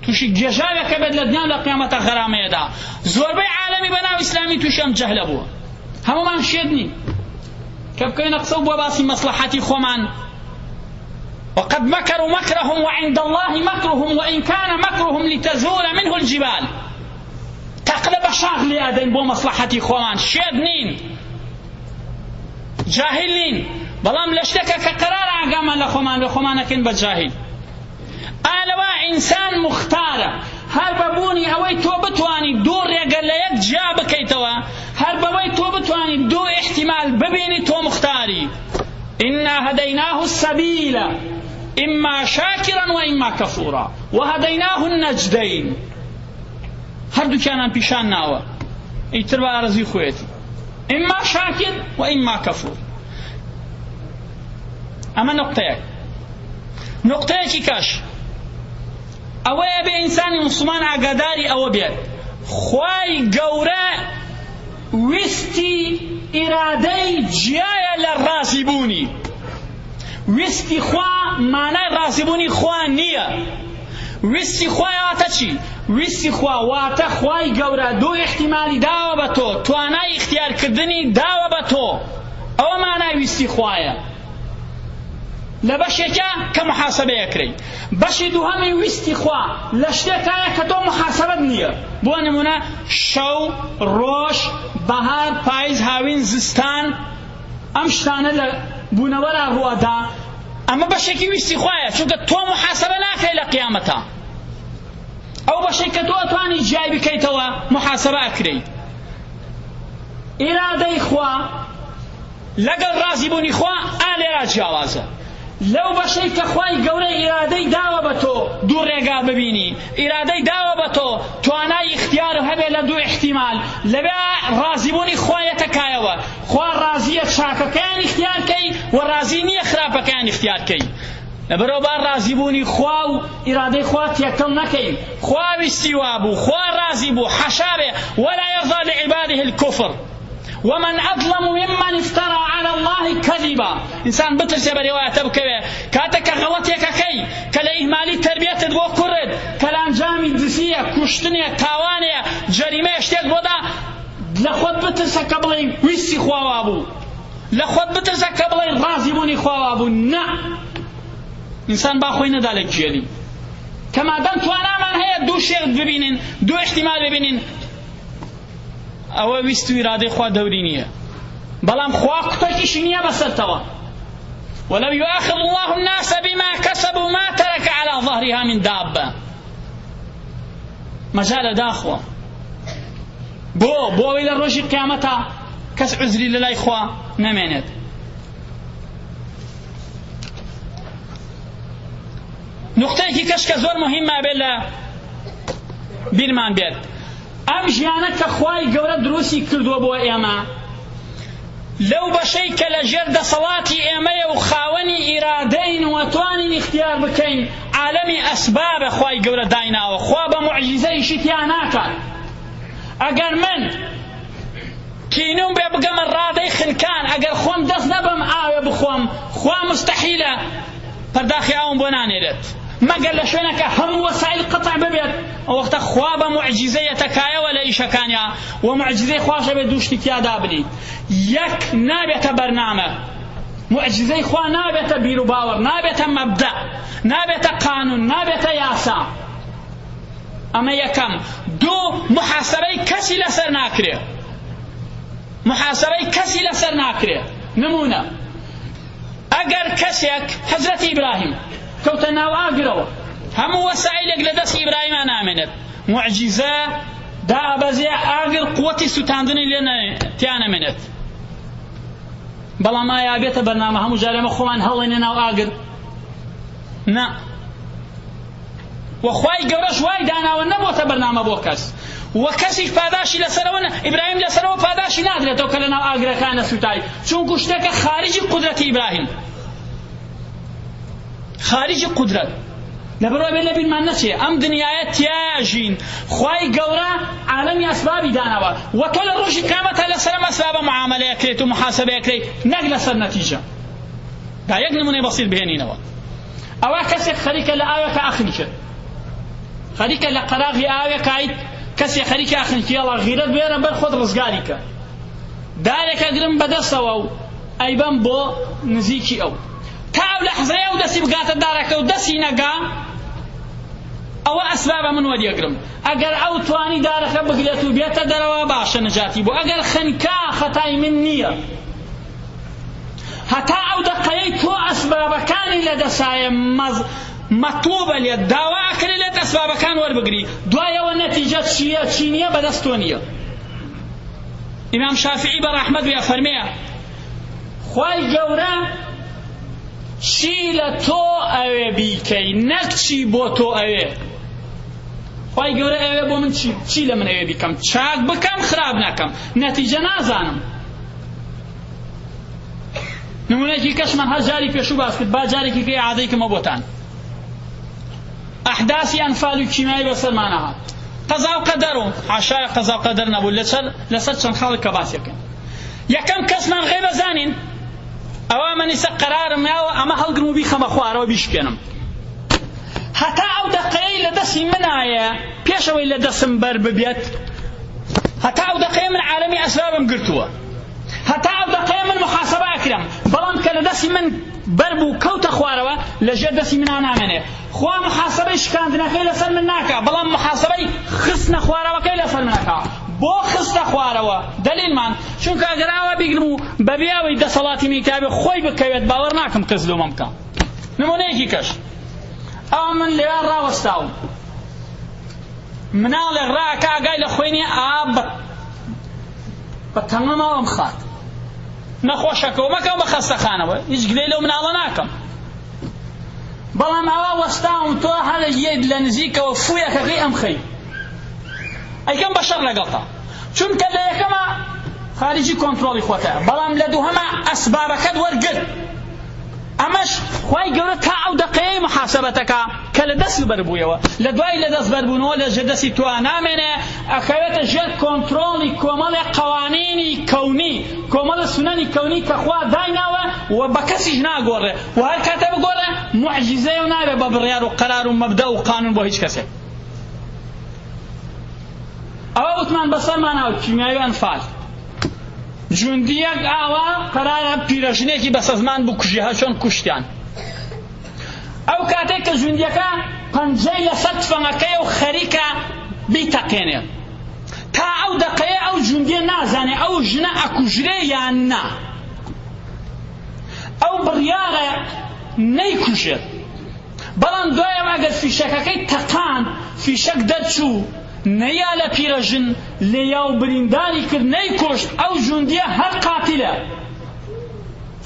تووشی گێژاوێکە بێت لە دنیا لە قیامەتە غەرامەیەدا. زۆربەی عالەمی بەناو ئیسلامی تووشی ئەم جەهلە بووە. هەموومان شێت نین کە بکەوینە قسە و بۆ باسی مەسڵەحەتی خۆمان. وقد مكروا مكرهم وعند الله مكرهم وإن كان مكرهم لتزول منه الجبال. تەقلە بە شاخ لێ ئەدەین بۆ مەسڵەحەتی خۆمان. شێت نین، جاهل نین، بەڵام لە شتێکە کە قەرار ئاگامان لە خۆمان بێ خۆمان ئەکەین بە جاهل. ئا لەوە ئینسان موختارە، هەر بە بوونی ئەوەی تۆ بتوانی دوو ڕێگە لە یەک جیا بکەیتەوە، هەر بەوەی تۆ بتوانی دوو ئیحتیمال ببینی تۆ موختاری. إنا هديناه السبيل إما شاكرا وإما كفورا وهديناه النجدين. هەردووکیانان پیشان ناوە، ئیتر بە ئارەزووی خۆیەتی، ئیمما شاکر و ئیمما کەفور. ئەمە نقطەیەک. نقطەیەکی کەش ئەوەیە بێ ئینسانی موسڵمان ئاگاداری ئەوە بێت خوای گەورە ویستی ئیرادەی جیایە لە ڕازیبوونی. ویستی خوا مانای ڕازیبوونی خوا نییە. ویستی خوا واتە چی؟ ویستی خوا واتە خوای گەورە دوو ئیحتیمالی داوە بە تۆ، توانای ئیختیارکردنی داوە بە تۆ. ئەوە مانای ویستی خوایە. لە بەشێکە کە محاسبە ئەکرێی. بەشی دووهەمی ویستی خوا لە شتێکایە کە تۆ محاسبەت نییە. بۆ نمونە شەو، ڕۆژ، بەهار، پایز، هاوین، زستان، ئەم شتانە لە بوونەوەرا ڕووەدا. ئەمە بەشێکی ویستی خوایە، چونکە تۆ محاسبە ناکرێ لە قیامەتا. ئەو بەشێک کە تۆ ئەتوانی جیای بکەیتەوە محاسبە ئەکرێی. ئیرادەی خوا لەگەڵ ڕازیبوونی خوا ئا لێرا جیاوازە. لەو بەشەی کە خوای گەورە ئیرادەی داوە بە تۆ دوو ڕێگا ببینی، ئیرادەی داوە بە تۆ توانای ئیختیار هەبێ لە دوو ئیحتیمال، لەوێ ڕازیبوونی خوا یەتە کایەوە. خوا ڕازیە چاکەکەیان ئیختیار کەی و ڕازی نییە خراپەکەیان ئیختیار کەی. لەبەرەوە با ڕازیبوونی خوا و ئیرادەی خوا تێکەڵ نەکەین. خوا ویستی وابوو، خوا ڕازی بوو، حەشا بێ، ولا يرضى لعباده الكفر ومن أظلم ممن افترى على الله كذبا. ئینسان بترسێ بە رێوایەتە بکەوێ کاتێک کە غەڵەتێکەکەی کە لە ئیهمالی تەربیەتت بۆ کوڕت کە لە ئەنجامی دزیە، کوشتنێ، تاوانێ، جەریمەیە، شتێک بۆدا، لە خۆت بترسە کە بڵێی ویستی خوا وابوو، لە خۆت بترسە کە بڵێی ڕازیبوونی خوا وابوو. نا، ئینسان با خۆی نەدا لە گێلی کە مادەم توانامان هەیە دوو شێت ببینین، دوو ئیحتیمال ببینین، ئەوە ویست و ئیرادەی خوا دەوری نییە. بەڵام خوا کوتەکیشی نییە بەسەرتەوە. ولو يؤاخذ الله الناس بما كسبوا ما ترك على ظهرها من دابة. مەجالە داخوا بۆ بۆ ئەوەی لە ڕۆژی قیامەتا کەس عوزری لە لای خوا نەمێنێت. نقطەیەکی کەش کە زۆر مهمە بێت لە بیرمان بێت، ئەم ژیانە کە خوای گەورە دروستی کردووە بۆ ئێمە، لەو بەشەی کە لە ژێر دەسەڵاتی ئێمەیە و خاوەنی ئیرادەین و توانین ئیختیار بکەین، عالەمی ئەسبابە خوای گەورە دایناوە. خوا بە موعجیزە ئیشی تیا ناکات. ئەگەر من تینوم بێ بگەمە ڕادەی خنکان، ئەگەر خۆم دەست نەبەم ئاوێ بخۆم، خوا مستەحیلە پەرداخی ئاوم بۆ نانێرێت، مەگەر لە شوێنەکە هەموو وەسائل قەتع ببێت. ئەو وەختە خوا بە موعجیزە یەتەکایەوە لە ئیشەکانیا و موعجیزەی خواش ئەبێت دوو شتی تیا دابنی. یەک، نابێتە بەرنامە، موعجیزەی خوا نابێتە بیر و باوەڕ، نابێتە مەبدەع، نابێتە قانون، نابێتە یاسا. ئەمە یەکەم. دوو، محاسبەی کەسی لەسەر ناکرێ، محاسبەی کەسی لەسەر ناکرێ. نمونە، ئەگەر کەسێک حەزرەتی ئیبراهیم کەوتە ناو ئاگرەوە، هەموو وەسائلێک لە دەست ئیبراهیما نامێنێت، موعجیزە دابەزێ ئاگر قوەتی سوتاندنی لێ تیا نەمێنێت. بەڵام ئایا بێتە بەرنامە هەموو جارێ ئێمە خۆمان هەڵێنێ ناو ئاگر؟ نا. و خوای گەورەش وای داناوە نەبۆتە بەرنامە بۆ کەس و کەسیش پاداشی لەسەرەوە ئیبراهیم لەسەرەوە پاداشی نادرێتەوە کە لەناو ئاگرەکان نەسووتای، چونکو شتێکە خارجی قودرەتی ئیبراهیم، خارجی قودرەت. لەبەرئەوە بێ لەبیرمان نەچێ ئەم دنیایە تیاژین، خوای گەورە عالەمی ئەسبابی داناوە و تۆ لە ڕۆژی قیامەتا لەسەر ئەم ئەسبابە معامەلە ئەکرێت و محاسبە ئەکرێت نەک لەسەر نەتیجە. با یەک نمونەی بەسیط بهێنینەوە. ئەوە کەسێک خەریکە لە ئاوێکە ئەخنکێت، خەریکە لە قەراغی ئاوێکایت، کەسێ خەریکە ئەخنکێڵە، غیرەت بێرە بەر خۆت ڕزگاری کە. دارێک ئەگرم بەدەستەوە و ئەیبەم بۆ نزیکی ئەو. تا ئەو لەحزەیە ئەو دەستی بگاتە دارەکە و دەستی نەگا، ئەوە ئەسبابە من وەریەگرم. ئەگەر ئەو توانی دارەکە بگرێت و بێتە دەرەوە باشە نەجاتی بوو، ئەگەر خنکا خەتای من نییە. هەتا ئەو دەقەیەی تۆ ئەسبابەکانی لەدەسایە مەطلوبە لێت، داوا ئەکرێ لێت ئەسبابەکان وەربگری، دوای ئەوە نەتیجە چییە چی نییە بەدەست تۆ نییە. ئیمام شافعی بە ڕەحمەت بێ ئەفەرمێ خوای گەورە چی لە تۆ ئەوێ بیکەی نەک چی بۆ تۆ ئەوێ. خوای گەورە ئەوێ بۆ من چی لە من ئەوێ بیکەم، چاک بکەم خراپ نەکەم، نەتیجە نازانم. نمونەیەکی کەشمان هەر جاری پێشوو باس کرد، با جارێکی کە ئیعادەی کەمەوە بۆتان. ئەحداسی ئەنفال و کیمیایی بەسەرمانە هات، قەزا و قەدەر و حاشای قەزا و قەدەر نەبوو لەسەر چەند خاڵێک کە باس یەکەن. یەکەم کەسمان غەیبە زانین، ئەوە من ئیسە قەرارم یاوە ئەمە هەڵگرم و بیخەمە خوارەوە بیشکێنم. هەتا ئەو دەقەیەی لە دەستی منایە پێشەوەی لە دەستم بەر ببێت، هەتا ئەو دەقەیە من عالەمی ئەسبابم گرتووە، هەتا ئەو دەقەیە من محاسبە ئەکرم، بەڵام کە لە دەستی من بەر بوو کەوتە خوارەوە لەژێر دەستی منا نامێنێ. خوا محاسبەی شکاندنەکەی لەسەر من ناکا، بەڵام محاسبەی خستنە خوارەوەکەی لەسەر من ئەکا. بۆ خستە خوارەوە دەلیلمان، چونکە ئەگەر ئاوا بیگرم و بەبێ ئەوەی دەسەڵاتی میتابێ خۆی بکەوێت باوەڕ ناکەم کەس لۆمە بکا. نمونەیەکی کەش، ئەوە من لەوێ ڕاوەستاوم، مناڵێک ڕاکە ئاگای لە خۆی نییە، ئا بە تەنگە ماوەم خات نەخۆشەکەەوە مەکەم بە خەستەخانەوە، هیچ گلەی لەو مناڵە ناکەم، بەڵام ئەوە وەستاوم تۆ هەر یەک لە نزیکەوە فویەکەکەی ئەم خەی ئەیکەم بە شەڕ لەگەڵتا، چونکە لە یەکەمە خارجی کۆنترۆڵی خۆتە، بەڵام لە دووهەمە ئەسبابەکەت وەرگرت. ئەمەش خوای گەورە تا ئەو دەقەیەی محاسبەتەکە کە لە دەست بەربوویەوە، لە دوای لە دەست بەربوونەوە لە ژێر دەستی تۆ نامێنێ، ئەکەوێتە ژێر کۆنترۆڵی کۆمەڵێ قەوانینی کەونی، کۆمەڵێ سونەنی کەونی کە خوا دایناوە و بە کەسیش ناگۆڕێ و هەر کاتێ بگۆڕێ موعجیزەیە و نابێ بە بڕیار و قەرار و مەبدەء و قانون بۆ هیچ کەسێک. ئەوە وتمان بەسەرمان هاو کیمیاوی ئەنفال. جوندیەک ئاوا قەرارە پیرەژنێکی بەسەزمان بکوژی، هەر چۆن کوشتیان. ئەو کاتێک کە جوندیەکە پەنجەی لەسەر تفەنگەکەی و خەریکە بیتەقێنێ، تا ئەو دەقەیە ئەو جوندیە نازانێ ئەو ژنە ئەکوژرێ یان نا، ئەو بڕیارە نەیکوژێت. بەڵام دوای ئەو ئەگەر فیشەکەکەی تەقاند، فیشەک دەرچوو، نەیا لە پیرەژن لێیا و برینداری کرد نەیکوشت، ئەو جوندیە هەر قاتیلە،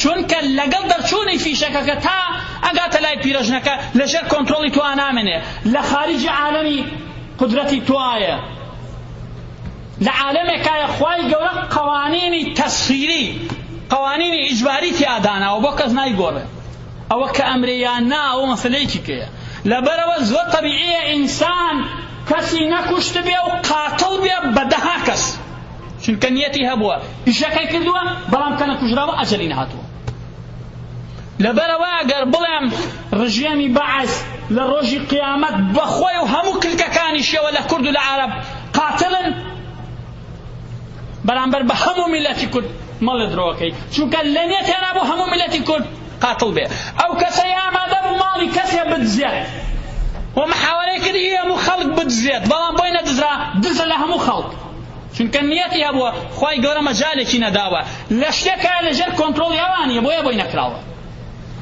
چونکە لەگەڵ دەرچوونی فیشەکەکە تا ئەگاتە لای پیرەژنەکە لەژێر کۆنترۆڵی تۆ نامێنێ، لە خارجی عالەمی قودرەتی تۆایە، لە عالەمێکایە خوای گەورە قەوانینی تەسخیری، قەوانینی ئیجباری تیا داناوە بۆ کەس نایگۆڕێ. ئەوە کە ئەمرێ یان نا ئەوە مەسەلەیەکی کەیە. لەبەرەوە زۆر تەبیعیە ئینسان کەسی نەکوشت بێ و قاتڵ بێ بە دەها کەس، چونکە نیەتی هەبووە ئیشەکەی کردووە، بەڵام کە نەکوژراوە ئەجەلی نەهاتووە. لەبەرەوە ئەگەر بڵێم ڕژێمی بەعس لە ڕۆژی قیامەت بەخۆی و هەموو کلکەکانیشیەوە لە کورد و لە عەرەب قاتڵن بەرامبەر بە هەموو میللەتی کورد مەڵێ درۆکەی، چونکە لە نیەتیان بۆ هەموو میللەتی کورد قاتڵ بێ. ئەو کەسەی ئامادە بوو ماڵی کەسێ بدزێت و محاوەلەی کرد ئی هەموو خەڵک بدزێت، بەڵام بۆی نەدزرا، دزە لە هەموو خەڵک، چونکە نیەتی هەبووە، خوای گەورە مەجالێکی نەداوە لە شتێکا لەژێر کۆنترۆڵی ئەوانیە، بۆیە بۆی نەکراوە.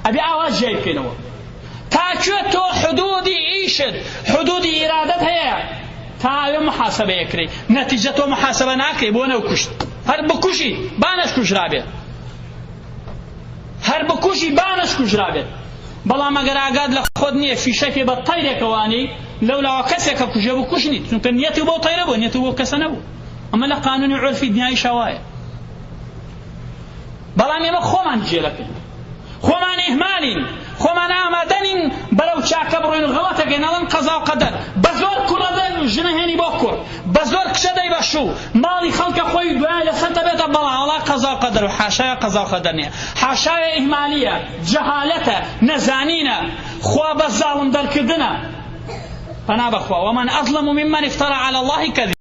ئەبێ ئاوا جیای بکەینەوە. تا کوێ تۆ حدودی ئیشت، حدودی ئیرادەت هەیە، تا ئەوێ محاسبە ئەکرێی. نەتیجە تۆ محاسبە ناکرێی بۆ نەوکوشت، هەر بکوژی با نەشکوژرابێت، هەر بکوژی با نەشکوژرابێت. بەڵام ئەگەر ئاگات لە خۆت نییە فیشەکێ بە تەیرێکەوانی لەولاوە کەسێکە کوژێ بکوژنیت، چونکە نیەتی بۆ تەیرە بوو، نیەتی بۆ کەسە نەبوو. ئەمە لە قانونی عورفی دنیاییشا وایە. بەڵام ئێمە خۆمان جێلەکەین، خۆمان ئیهمالین، خۆمان ئامادە نین بەرەو چاکە بڕۆین و غەڵەتەکەین. ئەڵێن قەزا و قەدەر، بە زۆر کوڕە ژنە هێنی بۆ کوڕ، بە زۆر کچە دەی بە شوو، ماڵی خەڵکە خۆی دوای لەسەر دەبێتە بەڵا. وەڵا قەزا و قەدەر و حاشایە قەزا و قەدەر نییە، حاشایە ئیهمالیە، جەهالەتە، نەزانینە، خوا بە زاڵم دەرکردنە. پەنا بەخوا ومن أظلم ممن افترى على الله كذبا.